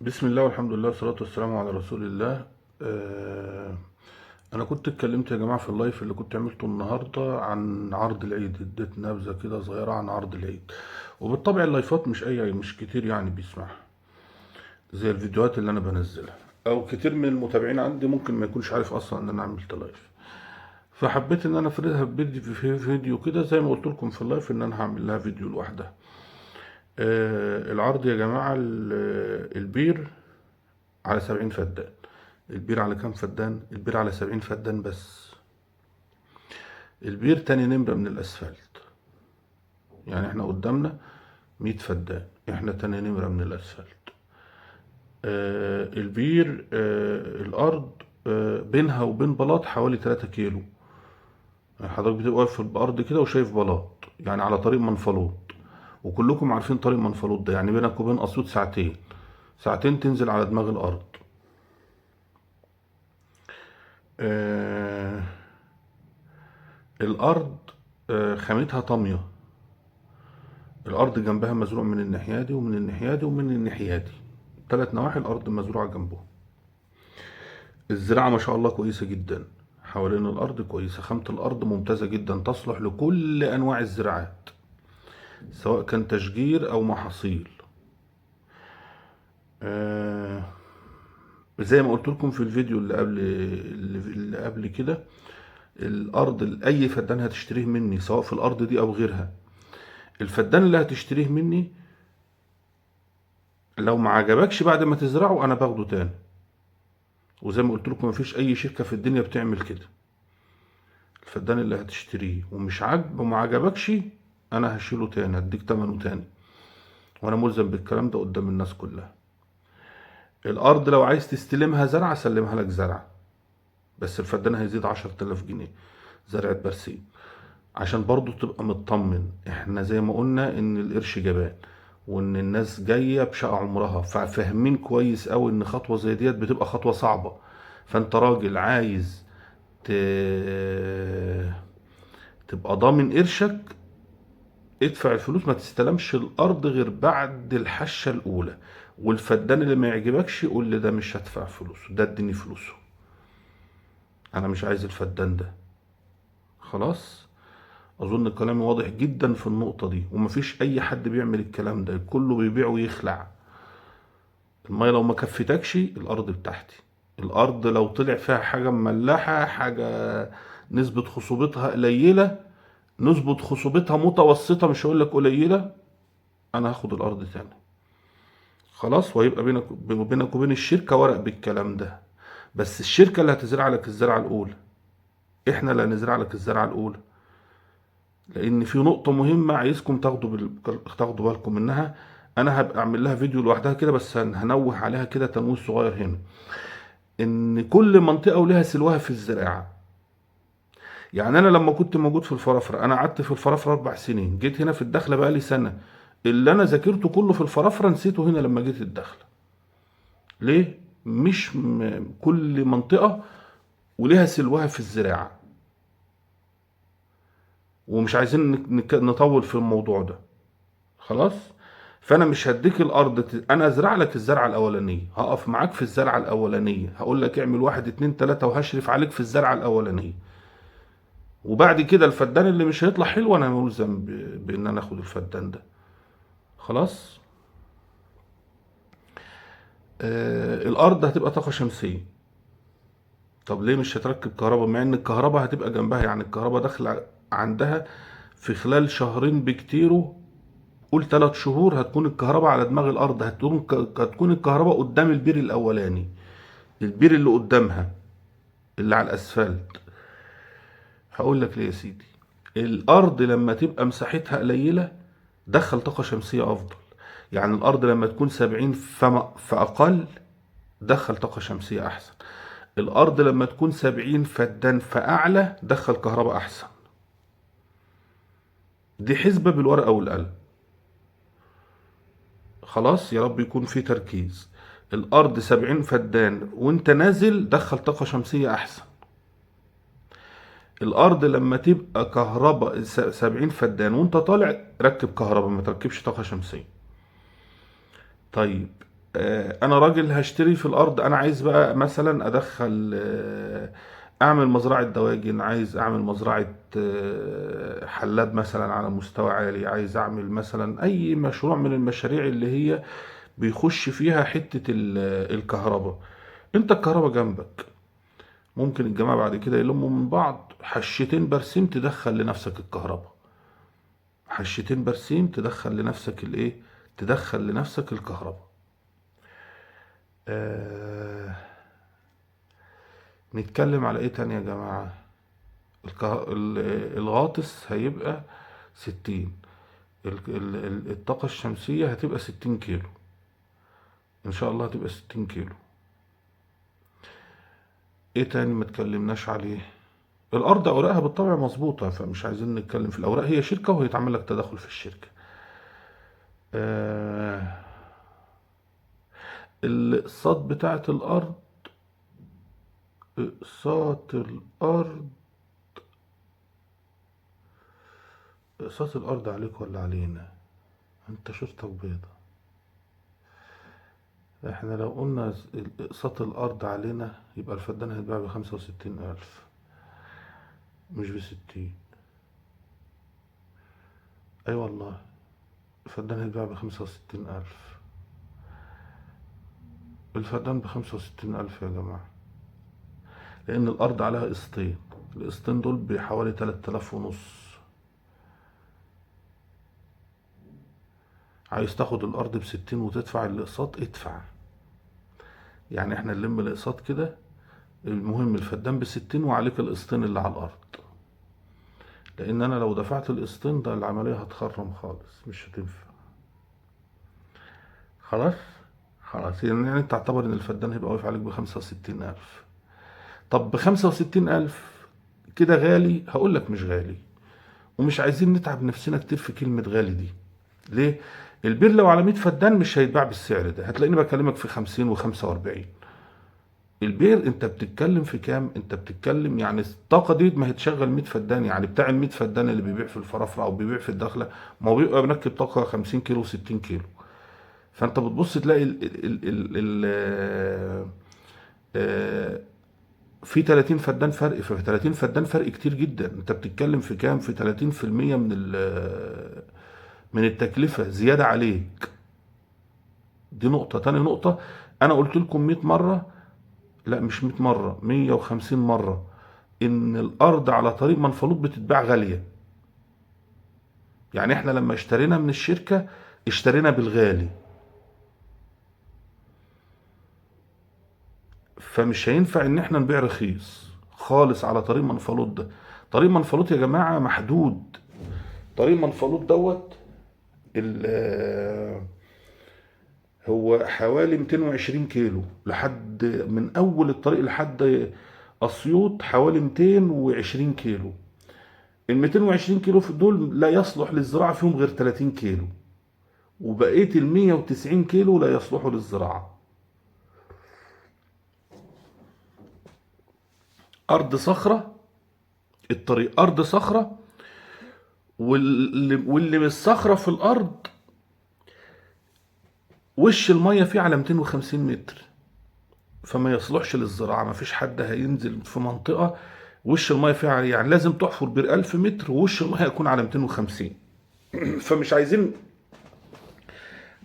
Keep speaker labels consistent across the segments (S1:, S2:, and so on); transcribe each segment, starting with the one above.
S1: بسم الله والحمد لله والصلاة والسلام على رسول الله. أنا كنت اتكلمت يا جماعة في ال live اللي كنت عملته النهاردة عن عرض العيد، اديت نبذة كده صغيرة عن عرض العيد. وبالطبع اللايفات مش كتير يعني بيسمعها زي الفيديوهات اللي أنا بنزلها، أو كتير من المتابعين عندي ممكن ما يكونش عارف أصلا إن أنا عملت live. فحبيت إن أنا أفردها في فيديو كده زي ما قلت لكم في ال live إن أنا هعمل لها فيديو لوحدها. العرض يا جماعة، البير على 70 فدان. البير على كام فدان؟ البير على 70 فدان بس. البير تاني نمرة من الأسفلت، يعني احنا قدامنا 100 فدان، احنا تاني نمرة من الأسفلت. البير، الأرض، بينها وبين بلاط حوالي 3 كيلو. يعني حضرتك بتبقى واقف في الأرض كده وشايف بلاط، يعني على طريق منفلوط، وكلكم عارفين طريق منفلوط ده، يعني بينك وبين أسيوط ساعتين، ساعتين تنزل على دماغ الأرض. الأرض، خامتها طامية، الأرض جنبها مزروع من الناحية دي ومن الناحية دي ومن الناحية دي، 3 نواحي الأرض مزروعة جنبهم. الزراعة ما شاء الله كويسة جدا حوالين الأرض، كويسة، خامة الأرض ممتازة جدا، تصلح لكل أنواع الزراعات سواء كان تشجير أو محاصيل. زي ما قلت لكم في الفيديو اللي قبل كده، الأرض أي فدان هتشتريه مني سواء في الأرض دي أو غيرها، الفدان اللي هتشتريه مني لو ما عجبكش بعد ما تزرعه أنا باخده تاني. وزي ما قلت لكم مفيش أي شركة في الدنيا بتعمل كده. الفدان اللي هتشتريه ومش عاجب وما عجبكش أنا هشيله تاني، هديك تمنه تاني، وأنا ملزم بالكلام ده قدام الناس كلها. الأرض لو عايز تستلمها زرعة سلمها لك زرعة، بس الفدان هيزيد 10,000 جنيه زرعة برسيم، عشان برضو تبقى مطمن. احنا زي ما قلنا ان القرش جبان وان الناس جاية بشقة عمرها، ففاهمين كويس قوي ان خطوة زي ديت بتبقى خطوة صعبة. فانت راجل عايز تبقى ضامن قرشك، ادفع الفلوس، ما تستلمش الارض غير بعد الحشة الاولى. والفدان اللي ما يعجبكش قول لي ده مش هدفع فلوسه، ده اديني فلوسه، انا مش عايز الفدان ده. خلاص، اظن كلامي واضح جدا في النقطة دي، ومفيش اي حد بيعمل الكلام ده، كله بيبيع ويخلع. المية لو ما كفتكش الارض بتاعتي، الارض لو طلع فيها حاجة مملحة، حاجة نسبة خصوبتها قليلة، نسبة خصوبتها متوسطة، مش هقول لك قليلة، انا هاخد الارض تاني. خلاص، وهيبقى بينك وبين الشركة ورق بالكلام ده. بس الشركة اللي هتزرع لك الزرعة الأولى، احنا اللي هنزرع لك الزرعة الأولى. لأن في نقطة مهمة عايزكم تاخدوا بالكم منها، أنا هبقى أعمل لها فيديو لوحدها كده، بس هنوه عليها كده تنويه صغير هنا، إن كل منطقة ولها سلوها في الزراعة. يعني أنا لما كنت موجود في الفرافرة، أنا قعدت في الفرافرة 4 سنين، جيت هنا في الدخلة بقالي سنة، اللي أنا ذاكرته كله في الفرافرة نسيته هنا لما جيت الدخلة. ليه؟ مش كل منطقة ولها سلوها في الزراعة، ومش عايزين نطول في الموضوع ده. خلاص، فأنا مش هديك الأرض، أنا أزرع لك الزرعة الأولانية، هقف معاك في الزرعة الأولانية، هقول لك اعمل 1 2 3 وهشرف عليك في الزرعة الأولانية. وبعد كده الفدان اللي مش هيطلع حلو أنا ملزم بإن أنا آخد الفدان ده. خلاص، الأرض هتبقى طاقة شمسية. طب ليه مش هتركب كهرباء مع إن الكهرباء هتبقى جنبها؟ يعني الكهرباء داخلة عندها في خلال شهرين بكتيره، قول 3 شهور، هتكون الكهرباء على دماغ الأرض، هتكون الكهرباء قدام البير الأولاني، البير اللي قدامها اللي على الأسفلت. هقول لك ليه يا سيدي، الأرض لما تبقى مساحتها قليلة دخل طاقة شمسية أفضل. يعني الأرض لما تكون 70 فأقل دخل طاقة شمسية أحسن. الأرض لما تكون 70 فدان فأعلى دخل كهرباء أحسن. دي حسبة بالورقة والقلم. خلاص، يا رب يكون في تركيز. الأرض 70 فدان وانت نازل دخل طاقة شمسية أحسن. الأرض لما تبقى كهرباء 70 فدان وانت طالع ركب كهرباء، ما تركبش طاقة شمسية. طيب انا راجل هشتري في الارض، انا عايز بقى مثلا ادخل، اعمل مزرعة دواجن، عايز اعمل مزرعة حلاب مثلا على مستوى عالي، عايز اعمل مثلا اي مشروع من المشاريع اللي هي بيخش فيها حتة الكهرباء. انت الكهرباء جنبك، ممكن الجماعة بعد كده يلموا من بعض حشتين برسيم تدخل لنفسك الكهرباء، حشتين برسيم تدخل لنفسك الايه، تدخل لنفسك الكهرباء. آه نتكلم على ايه تاني يا جماعة؟ الغاطس هيبقى 60، الطاقة الشمسية هتبقى 60 كيلو ان شاء الله، هتبقى 60 كيلو. ايه تاني ما اتكلمناش عليه؟ الارض اوراقها بالطبع مظبوطة، فمش عايزين نتكلم في الاوراق، هي شركة وهيتعمل لك تدخل في الشركة. الاقساط بتاعت الارض، اقساط الارض، اقساط الارض عليك ولا علينا؟ انت شورتك بيضة. احنا لو قلنا اقساط الارض علينا يبقى الفدان هيتباع ب65,000 مش ب60. اي والله الفدان هيتباع ب65,000، الفدان ب65,000 يا جماعة، لأن الأرض عليها قسطين، القسطين دول بحوالي 3,500. عايز تاخد الأرض ب60 وتدفع الأقساط ادفع، يعني احنا نلم الأقساط كده، المهم الفدان ب60 وعليك القسطين اللي على الأرض، لأن أنا لو دفعت القسطين ده العملية هتخرم خالص، مش هتنفع. خلاص خلاص، يعني انت تعتبر ان الفدان هيبقى واقف عليك ب65,000. طب ب65,000 كده غالي؟ هقول لك مش غالي، ومش عايزين نتعب نفسنا كتير في كلمة غالي دي. ليه؟ البير لو على 100 فدان مش هيتباع بالسعر ده، هتلاقيني بكلمك في 50 و45. البير انت بتتكلم في كام؟ انت بتتكلم يعني الطاقة دي ما هتشغل 100 فدان، يعني بتاع ال 100 فدان اللي بيبيع في الفرافرة او بيبيع في الدخلة، ما هو بيبقى مركب طاقة 50 كيلو 60 كيلو. فانت بتبص تلاقي ال ال ال ال في 30 فدان فرق، في 30 فدان فرق كتير جدا. انت بتتكلم في كام؟ في 30% من التكلفة زيادة عليك. دي نقطة. تاني نقطة، انا قلت لكم 100 مرة، لا مش 100 مرة، 150 مرة، ان الارض على طريق منفلوط بتتباع غالية. يعني احنا لما اشترينا من الشركة اشترينا بالغالي، فمش هينفع ان احنا نبيع رخيص خالص على طريق منفلوط ده. طريق منفلوط يا جماعة محدود، طريق منفلوط دوت هو حوالي 220 كيلو لحد من اول الطريق لحد اسيوط، حوالي 220 كيلو. ال 220 كيلو في دول لا يصلح للزراعة فيهم غير 30 كيلو، وبقية ال 190 كيلو لا يصلحوا للزراعة. أرض صخرة، الطريق أرض صخرة، واللي من الصخرة في الأرض وش المية فيه على 250 متر، فما يصلحش للزراعة. ما فيش حد هينزل في منطقة وش المية فيها، يعني لازم تحفر بير 1000 متر ووش المية يكون على 250. فمش عايزين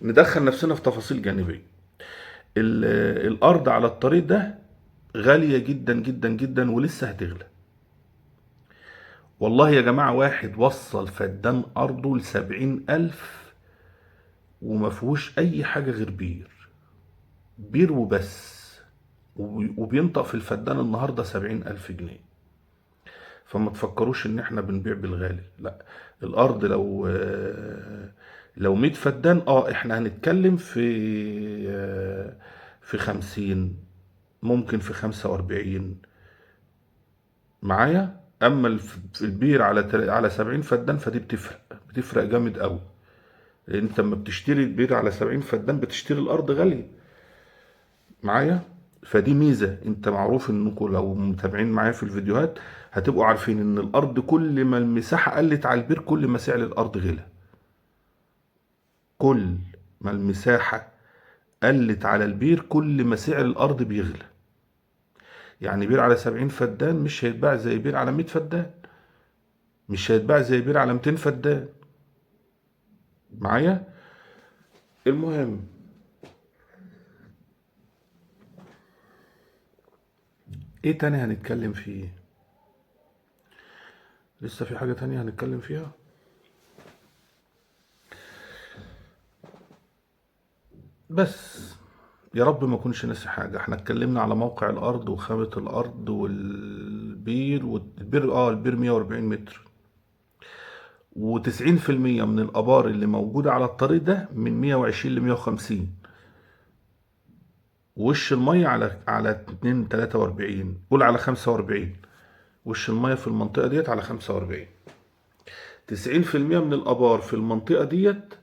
S1: ندخل نفسنا في تفاصيل جانبية. الأرض على الطريق ده غالية جدا جدا جدا، ولسه هتغلى. والله يا جماعة واحد وصل فدان أرضه ل70,000 وما فيهوش أي حاجة غير بير، بير وبس، وبينطق في الفدان النهاردة 70,000 جنيه. فما تفكروش إن إحنا بنبيع بالغالي، لا. الأرض لو 100 فدان، إحنا هنتكلم في 50، ممكن في 45 معايا. أما البير على 70 فدان فدي بتفرق جامد قوي. لأن أنت لما بتشتري البير على 70 فدان بتشتري الأرض غالية معايا، فدي ميزة. أنت معروف إنكم لو متابعين معايا في الفيديوهات هتبقوا عارفين إن الأرض كل ما المساحة قلت على البير كل ما سعر الأرض غلى. كل ما المساحة قلت على البير كل ما سعر الارض بيغلى. يعني بير على 70 فدان مش هيتباع زي بير على 100 فدان، مش هيتباع زي بير على 200 فدان. معايا؟ المهم ايه تاني هنتكلم فيه؟ لسه في حاجة تانية هنتكلم فيها؟ بس يا رب ما اكونش ناسي حاجة. احنا اتكلمنا على موقع الارض وخامة الارض والبير، والبير البير 140 متر، و90% من الابار اللي موجودة على الطريق ده من 120 ل 150. وش المية على 2 43، قول على 45. وش المية في المنطقة ديت على 45. 90% من الابار في المنطقة ديت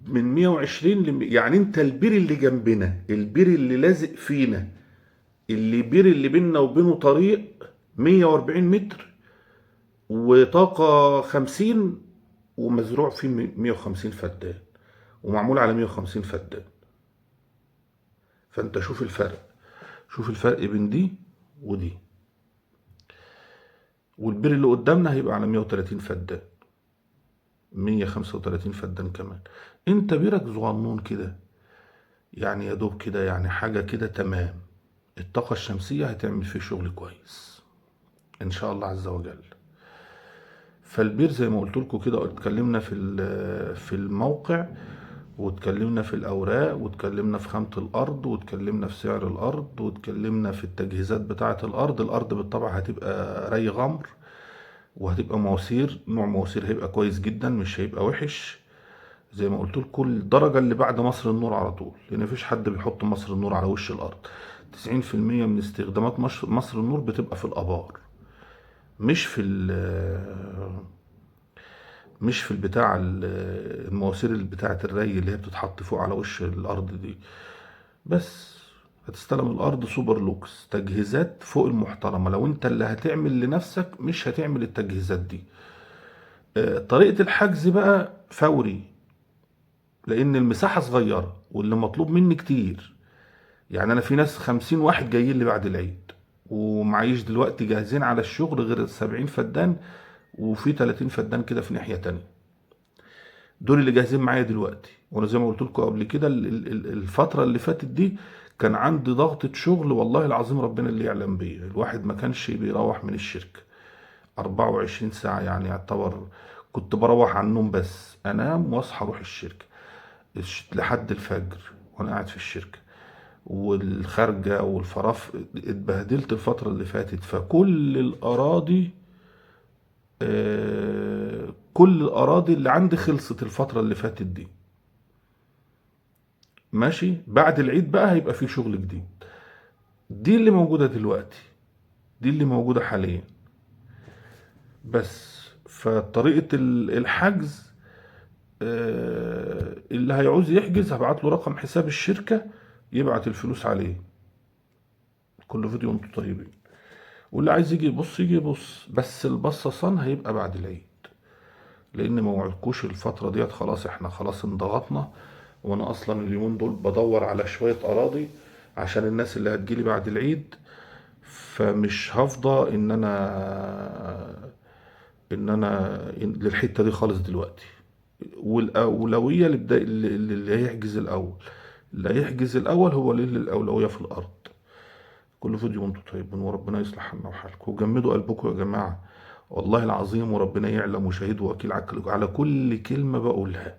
S1: من 120 يعني انت البير اللي جنبنا، البير اللي لازق فينا، اللي بير اللي بيننا وبينه طريق 140 متر وطاقة 50، ومزروع فيه 150 فدان، ومعمول على 150 فدان. فانت شوف الفرق، شوف الفرق بين دي ودي. والبير اللي قدامنا هيبقى على 130 فدان، 135 فدان كمان. انت بيرك صغنون كده، يعني يا دوب كده، يعني حاجة كده تمام. الطاقة الشمسية هتعمل فيه شغل كويس ان شاء الله عز وجل. فالبير زي ما قلت لكم كده، اتكلمنا في الموقع، واتكلمنا في الأوراق، واتكلمنا في خامة الأرض، واتكلمنا في سعر الأرض، واتكلمنا في التجهيزات بتاعة الأرض. الأرض بالطبع هتبقى ري غمر، وهتبقى مواسير، نوع مواسير هيبقى كويس جدا، مش هيبقى وحش. زي ما قلت لكم الدرجة اللي بعد مصر النور على طول، لأن مفيش حد بيحط مصر النور على وش الأرض. 90% من استخدامات مصر النور بتبقى في الآبار، مش في مش في البتاع المواسير اللي بتاعة الري اللي هي بتتحط فوق على وش الأرض دي. بس هتستلم الأرض سوبر لوكس، تجهيزات فوق المحترمة. لو انت اللي هتعمل لنفسك مش هتعمل التجهيزات دي. طريقة الحجز بقى فوري، لأن المساحة صغيرة واللي مطلوب مني كتير. يعني أنا في ناس 50 واحد جايين لي بعد العيد، ومعيش دلوقتي جاهزين على الشغل غير 70 فدان، وفي 30 فدان كده في ناحية تانية. دول اللي جاهزين معايا دلوقتي. وانا زي ما قلت لكم قبل كده الفترة اللي فاتت دي كان عندي ضغطة شغل والله العظيم ربنا اللي يعلم بيه. الواحد ما كانش بيروح من الشركة 24 ساعة، يعني يعتبر كنت بروح على النوم بس، انام واصحى اروح الشركة لحد الفجر وانا قاعد في الشركة، والخارجة والفراف. اتبهدلت الفترة اللي فاتت. فكل الأراضي، كل الأراضي اللي عندي خلصت الفترة اللي فاتت دي. ماشي، بعد العيد بقى هيبقى في شغل جديد. دي اللي موجودة دلوقتي، دي اللي موجودة حاليا بس. فطريقة الحجز، اللي هيعوز يحجز هبعت له رقم حساب الشركة يبعت الفلوس عليه. كل فيديو انتوا طيبين، واللي عايز يجي يبص يجي يبص، بس البصصان هيبقى بعد العيد، لان ما وعدكوش الفترة ديت. خلاص احنا خلاص انضغطنا، وانا اصلا اليومين دول بدور على شوية اراضي عشان الناس اللي هتجيلي بعد العيد، فمش هفضى ان انا للحتة دي خالص دلوقتي. والأولوية اللي هيحجز الأول، اللي هيحجز الأول هو اللي الأولوية في الأرض. كل فيديو وانتم طيبين، وربنا يصلح حالنا وحالكم، وجمدوا قلبكم يا جماعة والله العظيم، وربنا يعلم وشهيد ووكيل على كل كلمة بقولها،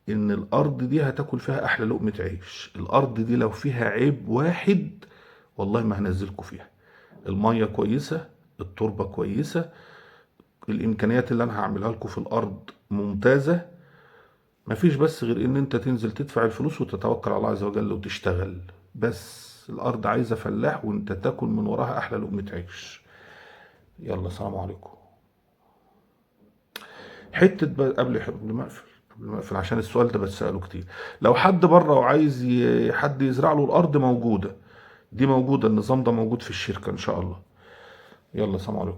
S1: إن الأرض دي هتاكل فيها أحلى لقمة عيش. الأرض دي لو فيها عيب واحد والله ما هنزلكم فيها. المية كويسة، التربة كويسة، الإمكانيات اللي أنا هعملها لكم في الأرض ممتازة. مفيش بس غير إن أنت تنزل تدفع الفلوس وتتوكل على الله عز وجل وتشتغل. بس الأرض عايزة فلاح، وأنت تاكل من وراها أحلى لقمة عيش. يلا سلام عليكم. حتة بقى قبل ما أقفل، قبل ما أقفل عشان السؤال ده بتسأله كتير. لو حد بره وعايز حد يزرع له الأرض، موجودة، دي موجودة، النظام ده موجود في الشركة إن شاء الله. يلا سلام عليكم.